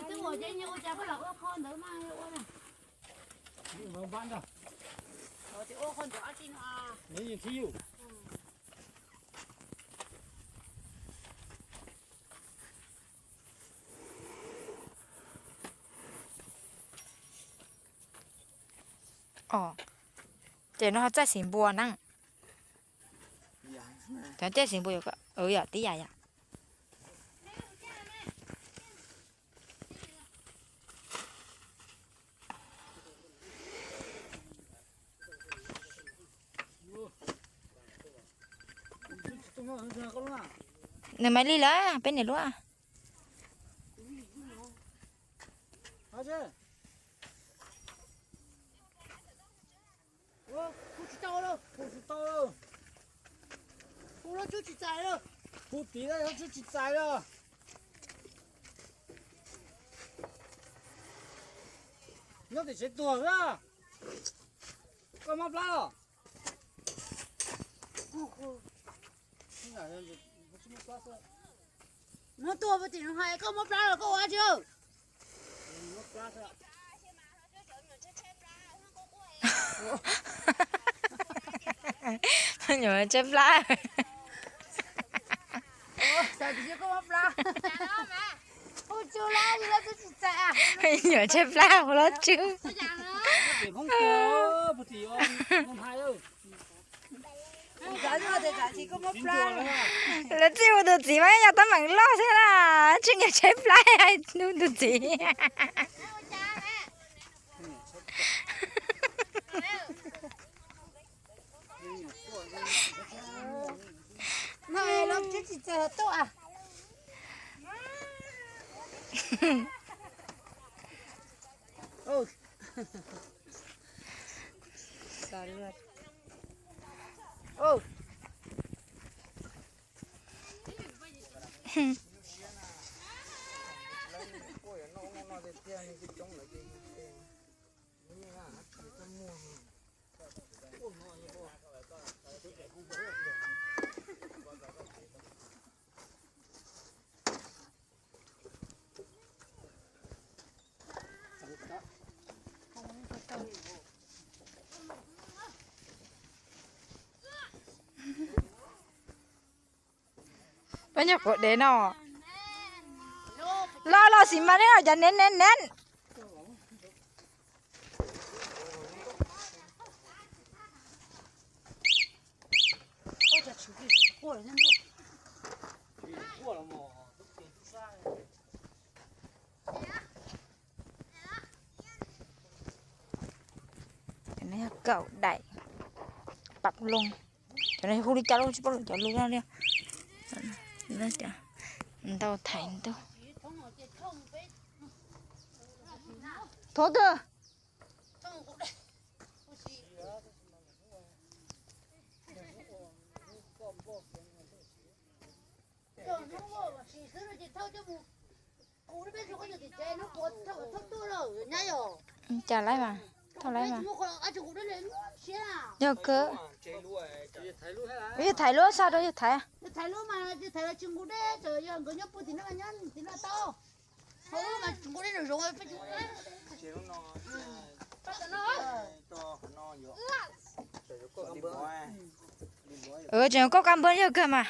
Twb ua ces nyias ua cas peb los ua qho ntawd mas ua na. Ua qho ntawd dab tsi no. Ces no ho txaij xim npua na. Cov txaij xim npua yom, tib yam yom. Nws Maiv Lig lawm, peb niam luaj. Hu tsis tau, hu tsis tau. Hu lub tswb tsis txais li. Hu tid lub tswb tsis txais li. Nyob tim tsev tuag xwb. Koj mob plab los? Muab tuaj puag tim no hais koj mob plab los koj ua dab tsi? Nyuam tshaib plab. Nyuam tshaib plab hu lub tswb. Lawv txij hu tus txiv mas yog teeb meem loj thiab na, tsis nyuam tshaib plab hu tus txiv. Peb nyuag quav dev no. Los los xis mas neb los cas neb neb neb. Cov no yog kaum daim pam loo. Cov no hu li cas los tsis paub lawm cov lus no li. Ntau thaiv ntau. Thov twg? Cas lawm mas, thauj lawm mas. Yog kawg. Yog thaiv lub sab rau yog thaiv. Tseem koj kab npawb yog kawg mas.